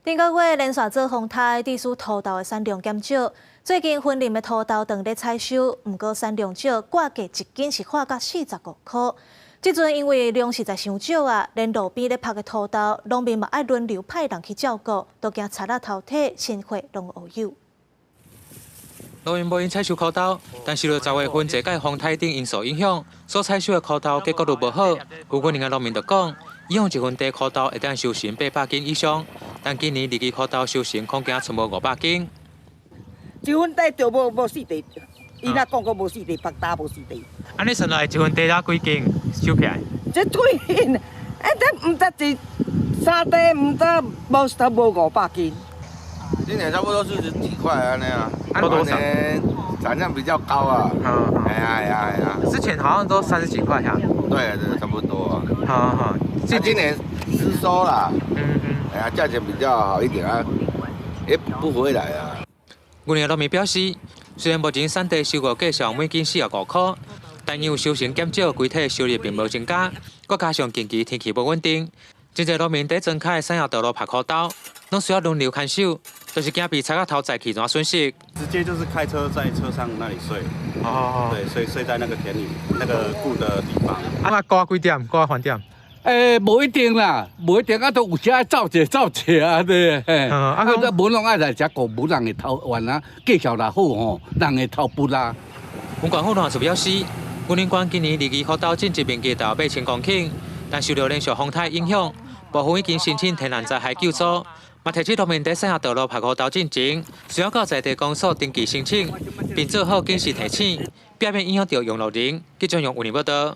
頂個月連續做風颱，致使土豆的產量減少。最近雲林的土豆當咧採收，毋過產量少，掛價一斤是喊到45箍。這陣因為量實在傷少啊，連路邊咧曝的土豆，農民嘛愛輪流派人去照顧，都驚賊仔偷提，鮮血攏烏有。農民無閒採收苦豆，但受到10月份這屆風颱等因素影響，所採收的苦豆結果都無好。有雲林的農民就講，以往一分地苦豆會當收成800斤以上，但今年二季苦豆收成恐驚賰無500斤。一分地就無無四地，伊若講講無四地，曝焦無四地。按呢算來一分地才幾斤收起來？這幾斤，哎，這毋知一三地毋知無都無500斤。今年差不多40幾塊啊，那樣。多少？產量比較高啊。哎呀哎呀哎呀！之前好像都30幾塊哈。對對，差不多。好好，這今年失收啦。哎呀，價錢比較好一點啊，也補不回來啊。雲林農民表示，雖然目前產地收購價上每斤45箍，但因為收成減少，整體收入並無增加，閣加上近期天氣無穩定，真濟農民佇莊跤的產業道路曝苦豆，攏需要輪流看守，就是驚被賊仔偷載去，怎損失。直接就是開車在車上那裡睡。哦。對，睡在那個田裡那個顧的地方。啊，掛幾點？掛飯點？欸，無一定啦，無一定啊，都有時愛走者走者啊，對。啊，這無攏愛來遮顧，無人會偷完啊，計數若好吼，人會偷不啦。雲縣府農業處表示，雲林縣今年二季苦豆種植面積達8000公頃，但受到連續風颱影響，部分已經申請天然災害救助，嘛提醒農民佇產業道路曝苦豆進前，需要到在地公所登記申請，並做好警示提醒，避免影響到用路人。記者用雲林報道。